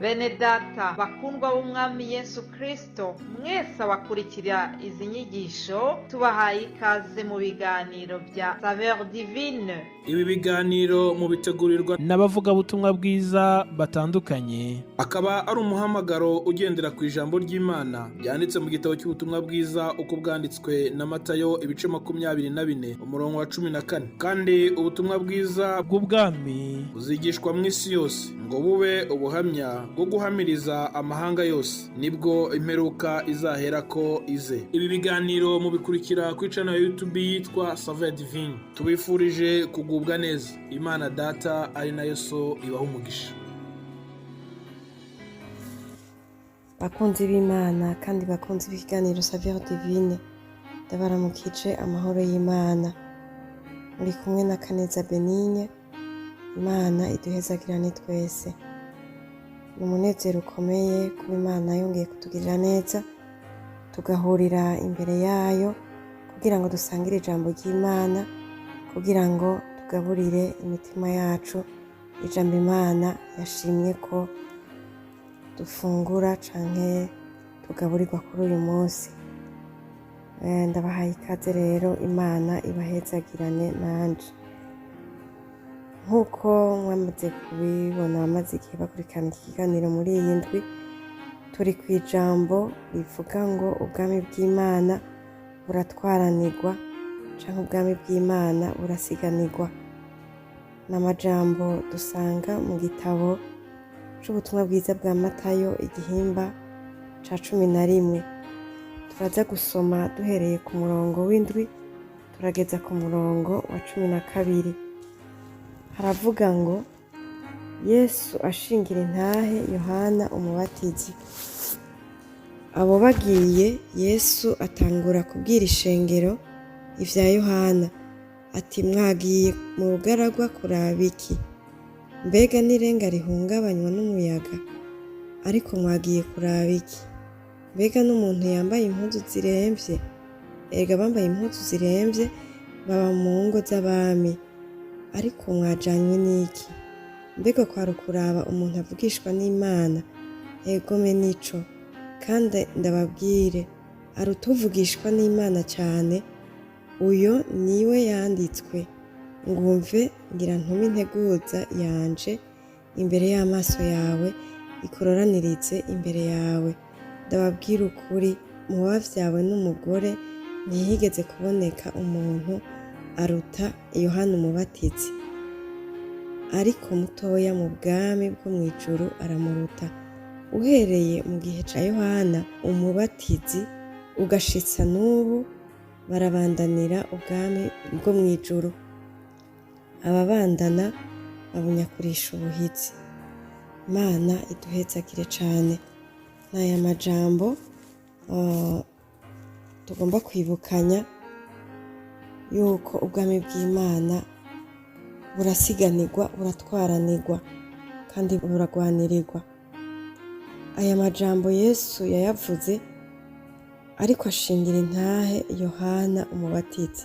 Bene data bakundwa b'Umwami Yesu Kristo, mwese abakurikira izi nyigisho, tubahaye ikaze mu biganiro bya Saveur Divine. Ibi biganiro mubitegurirwa n'abavugabutumwa bwiza batandukanye, akaba ari umuhamagaro ugendera ku ijambo ry'Imana ryanditse mu gitabo cy'ubutumwa bwiza uko bwanditswe na Matayo, ibice 24, umurongo wa 14. Kandi ubutumwa bwiza bw'ubwami buzigishwa mu isi yose ngo bube ubuhamya bwo guhamiriza amahanga yose, nibwo imperuka izaherako ize. Ibi biganiro mubikurikira ku channel ya YouTube yitwa Saveur Divine. Tubifurije kugubwa neza. Imana Data ari nayo So ibaha umugisha. Bakunzi b'Imana kandi bakunzi b'ikiganiro Saveur Divine, ndabaramukije amahoro y'Imana. Muri kumwe na Kaneza Benigne. Imana iduhezagirane twese. Ni umunezero ukomeye kuba Imana yongeye kutugirira neza, tugahurira imbere yayo kugira ngo dusangire ijambo ry'Imana, kugira ngo tugaburire imitima yacu ijambo Imana yashimye ko dufungura canke tugaburirwa kuri uyu munsi. Ndabahaye ikaze rero, Imana ibahezagirane nanje. Nk'uko mwamaze kubibona, bamaze igihe bakurikirana iki kiganiro, muri iyi ndwi turi ku ijambo rivuga ngo ubwami bw'Imana buratwaranirwa canke ubwami bw'Imana burasiganirwa. Ni amajambo dusanga mu gitabo c'ubutumwa bwiza bwa Matayo, igihimba ca 11. Turaza gusoma duhereye ku murongo w'indwi turageza ku murongo wa 12. Haravuga ngo: Yesu ashingira intahe Yohana Umubatizi. Abo bagiye, Yesu atangura kubwira ishengero ivya Yohana ati: "Mwagiye mu bugaragwa kuraba iki? Mbega n'irenga rihungabanywa n'umuyaga? Ariko mwagiye kuraba iki? Mbega n'umuntu yambaye impuzu ziremvye? Erega bambaye impuzu ziremvye baba mu ngo z'abami. Ariko mwajanywe n'iki? Mbega kwari ukuraba umuntu avugishwa n'Imana? Egome nico, kandi ndababwire, aruta uvugishwa n'Imana cyane. Uyo niwe yanditswe ngumve: ngira ntume integuza yanje imbere y'amaso yawe, ikororanirize imbere yawe. Ndababwira ukuri, mu bavyawe n'umugore ntihigeze kuboneka umuntu aruta Yohana Umubatizi, ariko mutoya mu bwami bwo mu ijuru aramuruta. Uhereye mu gihe ca Yohana Umubatizi ugashitsa n'ubu, barabandanira ubwami bwo mu ijuru, ababandana babunyakurisha ubuhizi." Imana iduhezagire cane. N'aya majambo tugomba kwibukanya yuko ubwami bw'Imana burasiganirwa, buratwaranirwa kandi buragwanirirwa. Aya majambo Yesu yayavuze ariko ashingira intahe Yohana Umubatizi.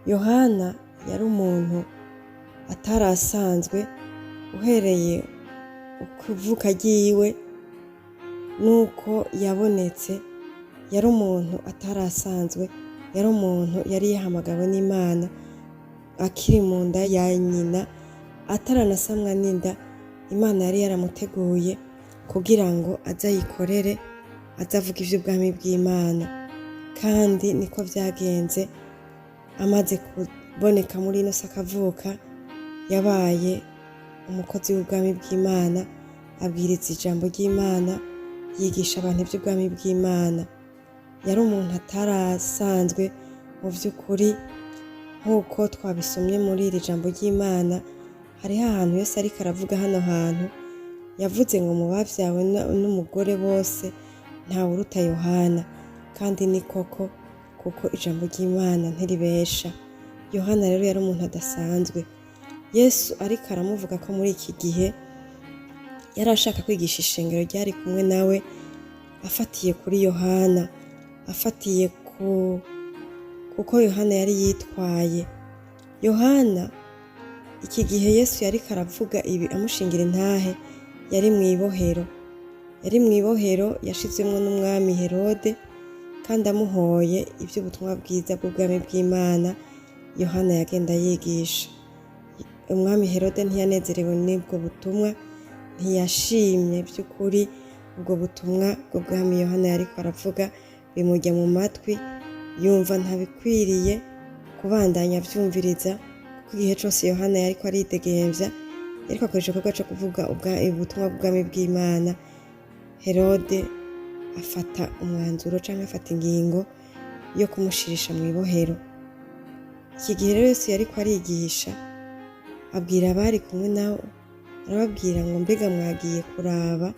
Yohana yari umuntu atari asanzwe. Uhereye ukuvuka ryiwe nuko yabonetse, yari umuntu atari asanzwe, yari umuntu yari yahamagawe n'Imana akiri mu nda ya nyina, ataranasamwa n'inda. Imana yari yaramuteguye kugira ngo aze ayikorere, aze avuga ivy'ubwami bw'Imana. Kandi niko vyagenze. Amaze kuboneka muri ino si akavuka, yabaye umukozi w'ubwami bw'Imana, abwiriza ijambo ry'Imana, yigisha abantu ivy'ubwami bw'Imana. Yari umuntu atarasanzwe mu vy'ukuri. Nk'uko twabisomye muri iri jambo ry'Imana, hariho ahantu Yesu ariko aravuga. Hano hantu yavuze ngo mu bavyawe n'umugore bose ntawuruta Yohana. Kandi ni koko, kuko ijambo ry'Imana ntiribesha. Yohana rero yari umuntu adasanzwe. Yesu ariko aramuvuga ko muri iki gihe yari ashaka kwigisha ishengero ryari kumwe nawe, afatiye kuri Yohana, afatiye ku kuko Yohana yari yitwaye. Yohana, iki gihe Yesu yariko aravuga ibi amushingira intahe, yari mu ibohero. Yari mu ibohero yashizwemwo n'umwami Herode, kandi amuhoye ivy'ubutumwa bwiza bw'ubwami bw'Imana Yohana yagenda yigisha. Umwami Herode ntiyanezerewe n'ubwo butumwa, ntiyashimye by'ukuri ubwo butumwa bw'ubwami Yohana yariko aravuga, bimujya mu matwi, yumva ntabikwiriye kubandanya avyumviriza, kuko igihe cose Yohana yariko aridegemvya, yariko akoresha igikorwa co kuvuga ubutumwa bw'ubwami bw'Imana. Herode afata umwanzuro canke afata ingingo yo kumushirisha mw'ibohero. Iki gihe rero Yesu yariko arigisha, abwira abari kumwe nawe, arababwira ngo mbega mwagiye kuraba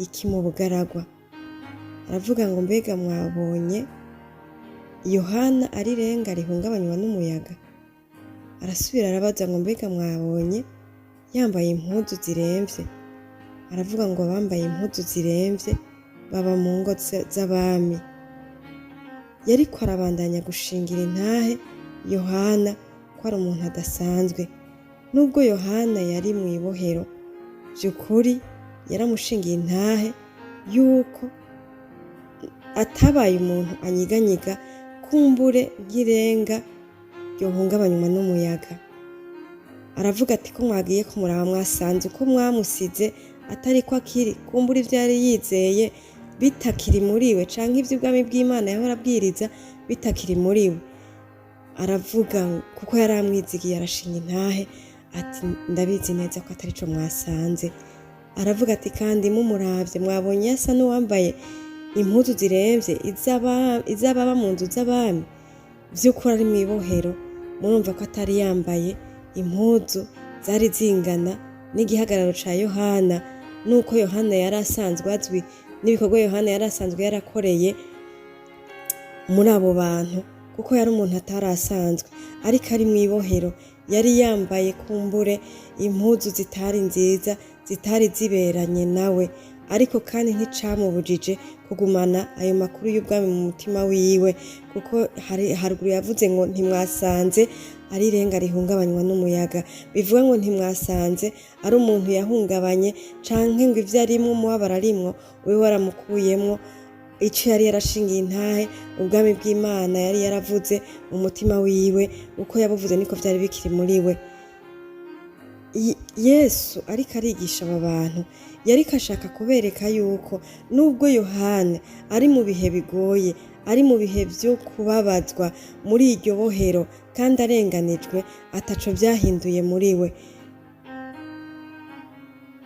iki mu bugaragwa? Aravuga ngo mbega mwabonye Yohana ari irenga rihungabanywa n'umuyaga? Arasubira arabaza ngo mbega mwabonye yambaye impuzu ziremvye? Aravuga ngo abambaye impuzu ziremvye baba mu ngo z'abami. Yariko arabandanya gushingira intahe Yohana ko ari umuntu adasanzwe. Nubwo Yohana yari mu ibohero, vy'ukuri yaramushingiye intahe yuko atabaye umuntu anyiganyiga kumbure nk'irenga ryohungabanywa n'umuyaga. Aravuga ati ko mwagiye kumuraba mwasanze uko mwamusize atari ko akiri, kumbura ivyo yari yizeye bitakiri muri we, canke ivy'ubwami bw'Imana yahora abwiriza bitakiri muri we. Aravuga kuko yari amwizigiye, arashinga intahe ati ndabizi neza ko atari co mwasanze. Aravuga ati kandi mumuravye mwabonye asa n'uwambaye impuzu ziremvye iz'ababa mu nzu z'abami. Vy'ukuri ari mw'ibohero, murumva ko atari yambaye impuzu zari zingana n'igihagararo ca Yohana, nuko Yohana yari asanzwe azwi n'ibikorwa Yohana yari asanzwe yarakoreye muri abo bantu, kuko yari umuntu atari asanzwe. Ariko ari mw'ibohero yari yambaye kumbure impuzu zitari nziza, zitari ziberanye nawe, ariko kandi nticamubujije kugumana ayo makuru y'ubwami mu mutima wiwe, kuko haruguru yavuze ngo ntimwasanze ari irenga rihungabanywa n'umuyaga, bivuga ngo ntimwasanze ari umuntu yahungabanye canke ngo ivyo arimwo umubabaro arimwo ube waramukuyemwo ico yari yarashingiye intahe, ubwami bw'Imana yari yaravuze mu mutima wiwe, uko yabuvuze niko vyari bikiri muri we. Yesu ariko arigisha aba bantu, yariko ashaka kubereka yuko nubwo Yohana ari mu bihe bigoye, ari mu bihe vyo kubabazwa muri iryo bohero kandi arenganijwe, ataco vyahinduye muri we.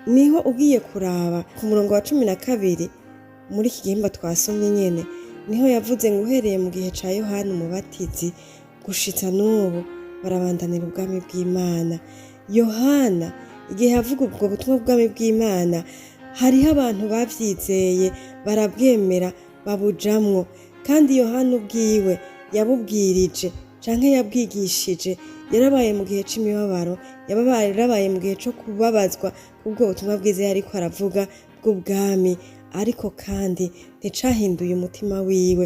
Niho ugiye kuraba ku murongo wa 12 muri iki gihimba twasomye nyene, niho yavuze ngo uhereye mu gihe ca Yohana umubatizi gushitsa n'ubu barabandanira ubwami bw'Imana. Yohana igihe yavuga ubwo butumwa bw'ubwami bw'Imana, hariho abantu bavyizeye barabwemera babujamwo, kandi Yohana ubwiwe yabubwirije canke yabwigishije, yarabaye mu gihe c'imibabaro, yarabaye mu gihe co kubabazwa kubwo butumwa bwiza yariko aravuga bw'ubwami, ariko kandi nticahinduye umutima wiwe.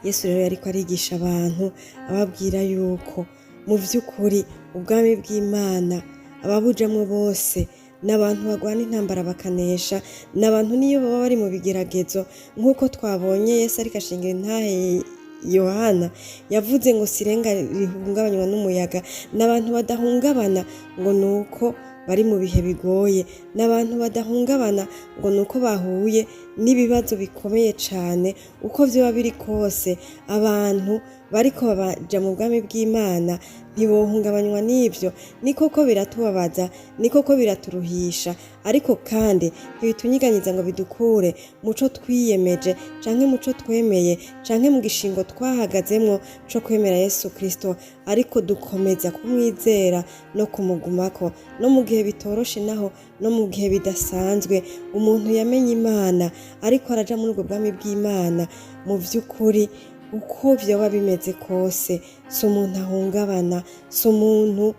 Yesu rero yariko arigisha abantu ababwira yuko mu vy'ukuri ubwami bw'Imana ababujamwo bose n'abantu bagwana intambara bakanesha, n'abantu niyo baba bari mu bigeragezo, nk'uko twabonye Yesu ariko ashingira intahe Yohana, yavuze ngo sirenga rihungabanywa n'umuyaga, n'abantu badahungabana ngo nuko bari mu bihe bigoye, n'abantu badahungabana ngo nuko bahuye n'ibibazo bikomeye cane. Uko vyoba biri kose, abantu bariko baja mu bwami bw'Imana ntibohungabanywa n'ivyo. Ni koko biratubabaza, ni koko biraturuhisha, ariko kandi ntibitunyiganyiza ngo bidukure muco twiyemeje canke muco twemeye canke mu gishingo twahagazemwo co kwemera Yesu Kristo, ariko dukomeza kumwizera no kumugumako, no mu gihe bitoroshe naho no mu gihe bidasanzwe. Umuntu yamenye Imana ariko araja muri ubwo bwami bw'Imana, mu vy'ukuri uko vyoba bimeze kose, si umuntu ahungabana, si umuntu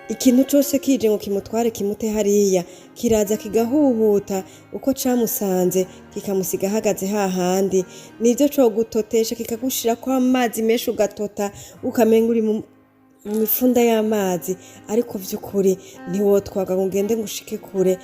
ikintu cose kije ngo kimutware kimute hariya, kiraza kigahuhuta uko camusanze kikamusiga ahagaze hahandi. Nivyo cogutotesha kikagushirako amazi menshi ugatota ukamenga uri mu mifunda y'amazi, ariko vy'ukuri ntiwotwaga ngo ugende ngo ushike kure.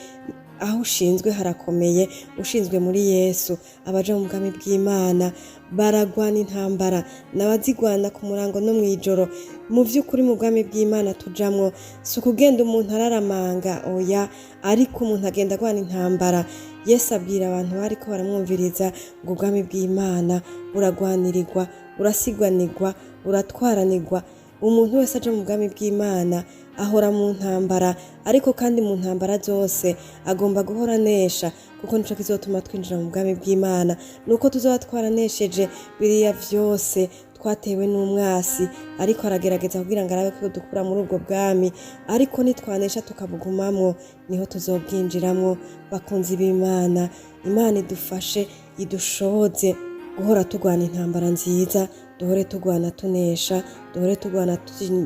Aho ushinzwe harakomeye. Ushinzwe muri Yesu, abaja mu bwami bw'Imana baragwana intambara, n'abazigwana ku murango no mw'ijoro. Mu vy'ukuri, mu bwami bw'Imana tujamwo si ukugenda umuntu araramanga, oya, ariko umuntu agenda agwana intambara. Yesu abwira abantu bariko baramwumviriza ngo ubwami bw'Imana buragwanirirwa, burasigwanirwa, buratwaranirwa. Umuntu wese aja mu bwami bw'Imana ahora mu ntambara, ariko kandi mu ntambara zose agomba guhora anesha, kuko nico kizotuma twinjira mu bwami bw'Imana, nuko tuzoba twaranesheje biriya vyose twatewe n'umwasi ariko aragerageza kugira ngo arabe ko dukura muri ubwo bwami. Ariko nitwanesha tukabugumamwo, niho tuzobwinjiramwo. Bakunzi b'Imana, Imana idufashe, idushoboze guhora turwana intambara nziza, duhore turwana tunesha, duhore turwana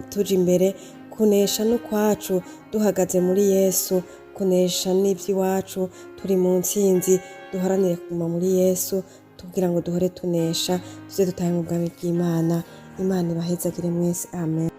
tuja imbere. Kunesha n'ukwacu duhagaze muri Yesu, kunesha n'ivy'iwacu turi mu ntsinzi. Duharanire kuguma muri Yesu kugira ngo duhore tunesha, tuze dutahe mu bwami bw'Imana. Imana ibahezagire mwese. Amen.